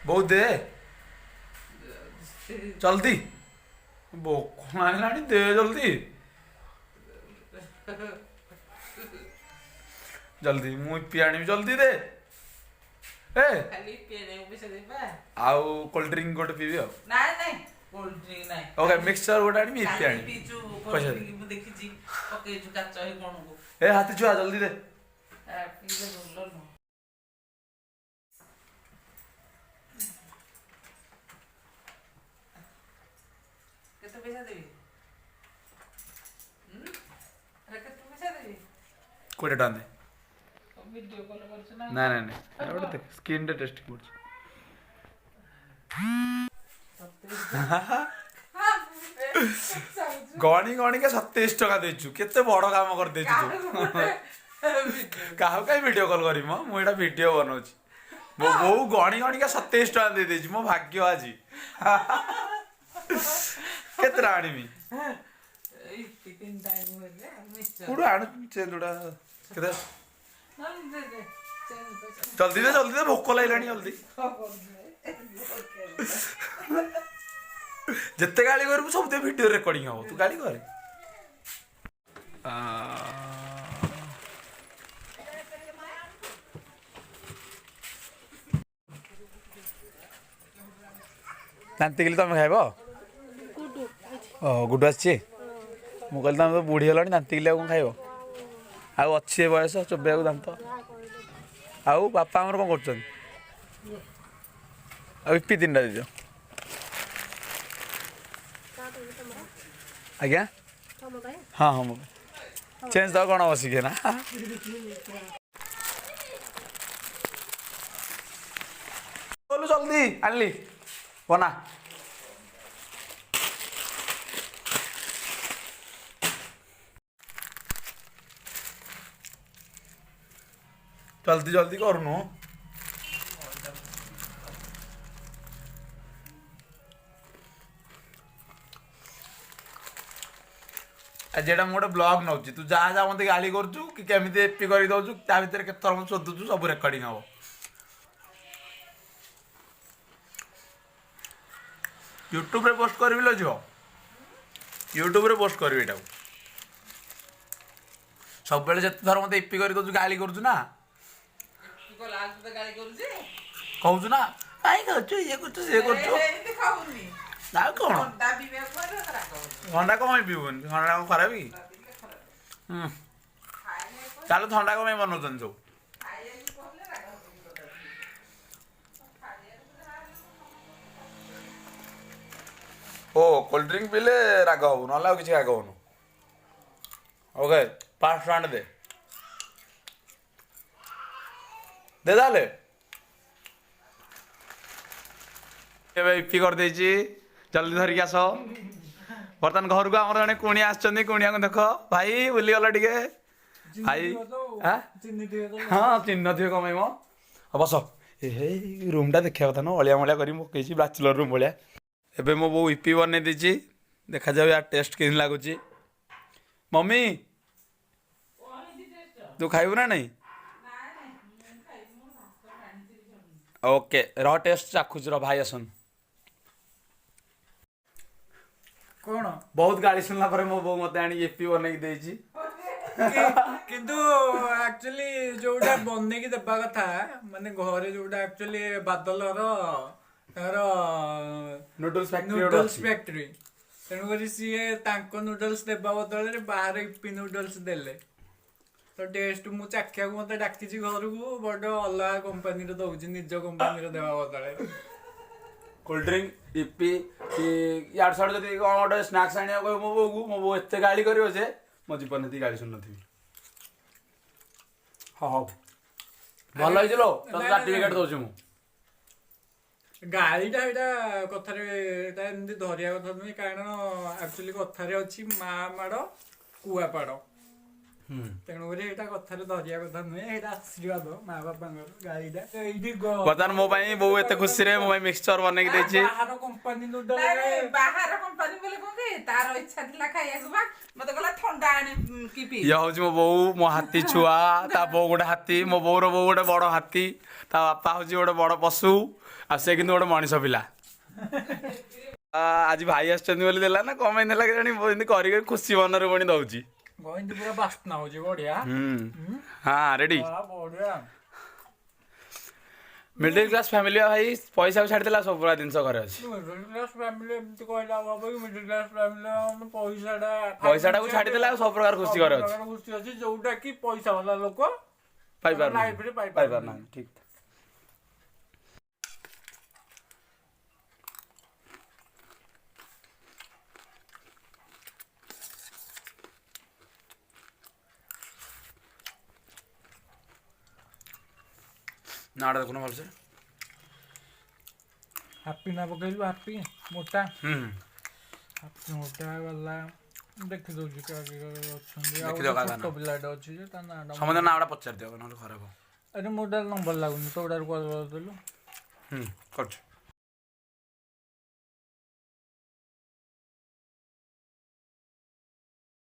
ବୋଉ ଦେ ଜଲ୍ଦି, ଭୋକ ଆଣିଲାଣି, ଦେ ଜଲ୍ଦି ଜଲ୍ଦି, ମୁଁ ଇପି ଆଣିବି, ଜଲ୍ଦି ଦେ। ଏ ଆଉ କୋଲ୍ଡ ଡ୍ରିଙ୍କ ଗୋଟେ ପିଇବି। ଆଉ ଓକେ, ମିକ୍ସଚର ଗୋଟେ ଆଣିବି, ଇପି ଆଣିବି, ପଇସା ଦେ। ଏ ହାତୀ ଛୁଆ, ଜଲ୍ଦି ଦେ। କେତେ ପଇସା ଦେବି? କେତେ ପଇସା ଦେବି? 20 ଟଙ୍କା ଦେ। ଭିଡ଼ିଓ କଲ୍ କରୁଛୁ ନା? ନାଇଁ ନାଇଁ ନାଇଁ, ଗୋଟେ ଦେଖ, ସ୍କିନ୍ଟା ଟେଷ୍ଟ କରୁଛି। ଗଣି ଗଣିକା 27 ଟଙ୍କା ଦେଇଛୁ, କେତେ ବଡ କାମ କରିଦେଇଛୁ ତୁ। କାହାକୁ କାହିଁ ଭିଡ଼ିଓ କଲ୍ କରିବି ମ? ମୁଁ ଏଇଟା ଭିଡ଼ିଓ ବନଉଛି। ମୋ ବୋଉ ଗଣି ଗଣିକା 27 ଟଙ୍କା ଦେଇଦେଇଛି। ମୋ ଭାଗ୍ୟ ଆଜି। କେତେଟା ଆଣିବି? କୋଉଠୁ ଆଣୁ? ଚେଞ୍ଜ କେତେ? ଜଲ୍ଦି ଦେ, ଜଲ୍ଦି ଦେ, ଭୋକ ଲାଗିଲାଣି, ଜଲ୍ଦି। ଯେତେ ଗାଳି କରିବୁ ସବୁ ଭିଡ଼ିଓ ରେକର୍ଡିଂ ହବ। ତୁ ଗାଳି କରେ। ଦାନ୍ତିକିଲି ତମେ ଖାଇବ? ଓ ଗୁଡୁ ଆସିଛି। ମୁଁ କହିଲି ତମେ ତ ବୁଢ଼ୀ ହେଲାଣି, ଦାନ୍ତିକିଲି ଆଉ କ'ଣ ଖାଇବ? ଆଉ ଅଛି ଏ ବୟସ ଚୋବେଇବାକୁ ଦାନ୍ତ? ଆଉ ବାପା ଆମର କ'ଣ କରୁଛନ୍ତି? ଆଉ ଇପି ତିନିଟା ଦେଇଦିଅ। ଆଜ୍ଞା, ହଁ, ମୁଁ ଚେଞ୍ଜ ତ କ'ଣ ବସିକି ନା। ଗଲୁ, ଜଲ୍ଦି ଆଣିଲି, ବନା। ଜଲ୍ଦି ଜଲ୍ଦି କରୁନୁ। ଆଜି ଏଇଟା ମୁଁ ଗୋଟେ ବ୍ଲଗ୍ ନେଉଛି। ତୁ ଯାହା ଯାହା ମୋତେ ଗାଳି କରୁଛୁ କି କେମିତି ଏପି କରି ଦେଉଛୁ, ତା ଭିତରେ କେତେ ଥର ମୋତେ ଶୋଧୁଛୁ, ସବୁ ରେକର୍ଡିଂ ହବ। ୟୁଟ୍ୟୁବରେ ପୋଷ୍ଟ କରିବି ଲୋ ଝିଅ, ୟୁଟ୍ୟୁବରେ ପୋଷ୍ଟ କରିବି ଏଇଟାକୁ। ସବୁବେଳେ ଯେତେ ଥର ମୋତେ ଇପି କରି ଦେଉଛୁ, ଗାଳି କରୁଛୁ ନା, କହୁଛୁ ନା, କାହିଁ ଖାଉଛୁ, ଇଏ କରୁଛୁ, ସିଏ କରୁଛୁ। ଆଉ କ'ଣ, ଥଣ୍ଡା କ'ଣ ପାଇଁ ପିଇବୁନି? ଥଣ୍ଡା କ'ଣ ଖରାପ କି? ହୁଁ, ତାହେଲେ ଥଣ୍ଡା କ'ଣ ପାଇଁ ବନଉଛନ୍ତି ସବୁ? ଓ କୋଲ୍ଡ ଡ୍ରିଙ୍କ ପିଇଲେ ରାଗ ହବ, ନହେଲେ ଆଉ କିଛି ରାଗ ହଉନୁ। ଓକେ, 500 ଟଙ୍କା ଦେ, ଦେ ତାହେଲେ। ଏବେ ଇପି କରିଦେଇଛି, ଜଲ୍ଦି ଧରିକି ଆସ। ବର୍ତ୍ତମାନ ଘରକୁ ଆମର ଜଣେ କୁଣିଆ ଆସିଛନ୍ତି। କୁଣିଆକୁ ଦେଖ। ଭାଇ, ବୁଲିଗଲ ଟିକେ ଭାଇ। ହଁ, ଚିହ୍ନି ନଥିବେ କଣ ପାଇଁ ମ? ବସ। ଏ ହେଇ, ରୁମ୍ଟା ଦେଖିବା କଥା ନୁହଁ, ଅଳିଆ ମଳିଆ କରି ପକେଇଛି, ବ୍ୟାଚଲର ରୁମ୍ ଭଳିଆ। ଏବେ ମୋ ବୋଉ ଇପି ବନେଇ ଦେଇଛି, ଦେଖାଯାଉ ୟା ଟେଷ୍ଟ କେମିତି ଲାଗୁଛି। ମମି, ତୁ ଖାଇବୁ ନା ନାଇଁ? ଓକେ, ରହ, ଟେଷ୍ଟ ଚାଖୁଛି ର। ଭାଇ ଆସନ୍ତୁ। କଣ? ବହୁତ ଗାଳି ଶୁଣିଲା ପରେ ମୋ ବୋଉ ମତେ ଆଣିକି ଇପି ବନେଇକି ଦେଇଛି। କିନ୍ତୁ ଆକ୍ଚୁଆଲି ଯୋଉଟା ବନେଇକି ଦେବା କଥା, ମାନେ ଘରେ ଯୋଉଟା ଆକ୍ଚୁଆଲି ବାଦଲର ତାଙ୍କର ନୁଡଲ୍ସ ଫ୍ୟାକ୍ଟ୍ରି। ନୁଡଲ୍ସ ଫ୍ୟାକ୍ଟ୍ରି, ତେଣୁକରି ସିଏ ତାଙ୍କ ନୁଡଲ୍ସ ଦେବା ବଦଳରେ ବାହାରେ ଇପି ନୁଡଲ୍ସ ଦେଲେ ତ ଟେଷ୍ଟ ମୁଁ ଚାଖିବାକୁ ମତେ ଡାକିଛି ଘରକୁ, ବଡ ଅଲଗା କମ୍ପାନୀର ଦଉଛି ନିଜ କମ୍ପାନୀର ଦେବା ବଦଳରେ। କୋଲ୍ଡ ଡ୍ରିଙ୍କ, ଇପି କି ଇଆଡ଼ୁ ସିଆଡ଼ୁ ଯଦି କ'ଣ ଗୋଟେ ସ୍ନାକ୍ସ ଆଣିବାକୁ କହିବ ମୋ ବୋଉକୁ, ମୋ ବୋଉ ଏତେ ଗାଳି କରିବ ଯେ ମୋ ଜୀବନ ଏତିକି ଗାଳି ଶୁଣିନଥିବି। ହଁ, ହଉ, ଭଲ ହେଇଛି ଲୋ, ତୋତେ ସାର୍ଟିଫିକେଟ୍ ଦଉଛି ମୁଁ। ଗାଳିଟା ଏଇଟା କଥାରେ ଏଇଟା ଏମିତି ଧରିବା କଥା ନୁହେଁ, କାରଣ ଆକ୍ଚୁଆଲି କଥାରେ ଅଛି, ମା ମାଡ଼ କୁଆ ପାଡ଼। ତେଣୁକରି ଏଇଟା କଥାରେ ଧରିବା କଥା ନୁହେଁ, ଏଇଟା ଆଶୀର୍ବାଦ ମା ବାପାଙ୍କର ଗାଳିଟା ଏଇଠି ବର୍ତ୍ତମାନ ମୋ ପାଇଁ ବୋଉ ଏତେ ଖୁସିରେ ମୋ ପାଇଁ ମିକ୍ସଚର ବନେଇକି ଦେଇଛି। ବାହାର କମ୍ପାନୀ ନୁଡଲ। ନାଇଁ, ନାଇଁ, ବାହାର କମ୍ପାନୀ ବୋଲେ କଣ କି, ତାର ଇଚ୍ଛା ଥିଲା ଖାଇବାକୁ ବା ମତେ କହିଲା ଥଣ୍ଡା ଆଣି କି ପି। ଇଏ ହଉଛି ମୋ ବୋଉ, ମୋ ହାତୀ ଛୁଆ। ତା ବୋଉ ଗୋଟେ ହାତୀ, ମୋ ବୋଉର ବୋଉ ଗୋଟେ ବଡ ହାତୀ, ତା ବାପା ହଉଛି ଗୋଟେ ବଡ ପଶୁ, ଆଉ ସେ କିନ୍ତୁ ଗୋଟେ ମଣିଷ ପିଲା। ଆଜି ଭାଇ ଆସିଛନ୍ତି ବୋଲି ଦେଲା ନା କଣ ପାଇଁ ଦେଲା କେଜାଣି, ଏମିତି କରି କରି ଖୁସି ମନରେ ପୁଣି ଦଉଛି। ଏମିତି ପୁରା ବାସ୍ନା ହଉଛି ବଢିଆ। ହୁଁ, ହଁ, ରେଡି। ବା, ବଢିଆ। ମିଡିଲ କ୍ଲାସ ଫ୍ୟାମିଲି ଭାଇ, ପଇସାକୁ ଛାଡ଼ିଦେଲା ସବୁ ପ୍ରକାର ଜିନିଷ ଘରେ ଅଛି। ମିଡିଲ କ୍ଲାସ ଫ୍ୟାମିଲି ଏମିତି କହିଲା ହବ କି? ମିଡିଲ କ୍ଲାସ ଫ୍ୟାମିଲି ପଇସାଟା ପଇସାଟାକୁ ଛାଡ଼ିଦେଲା ଆଉ ସବୁ ପ୍ରକାର ଖୁସି ଘରେ ଅଛି। ସବୁ ପ୍ରକାର ଖୁସି ଅଛି, ଯୋଉଟା କି ପଇସା ବାଲା ଲୋକ ପାଇପାରୁନାହାନ୍ତି। ଲାଇଫରେ ପାଇପାରୁନାହାନ୍ତି। ପାଇପାରୁନାହାନ୍ତି, ଠିକ। ନାଁଟା ଦେଖୁନ ଭଲସେ। ହାପି ନା ପକେଇଲୁ, ହାପି ମୋଟା। ହୁଁ। ହାପି ମୋଟା ବାଲା ଦେଖି ଦଉଛି କାହା କିଏ ଅଛନ୍ତି ଆଉ। ଦେଖିଦିଅ ଗୋଟେ କାହା ଛୋଟ ନାଁ। ପିଲାଟେ ଅଛି ଯେ ତା ନାଁଟା ସମସ୍ତେ ନାଁ ଗୁଡ଼ା ପଚାରି ଦିଅ, ନହେଲେ ଖରାପ ହବ। ଆରେ, ମୋଟା ନମ୍ବର ଲାଗୁନି, ତୋଟାରୁ କଲ୍ କରିଦେଲୁ। ହୁଁ, କରୁଛି।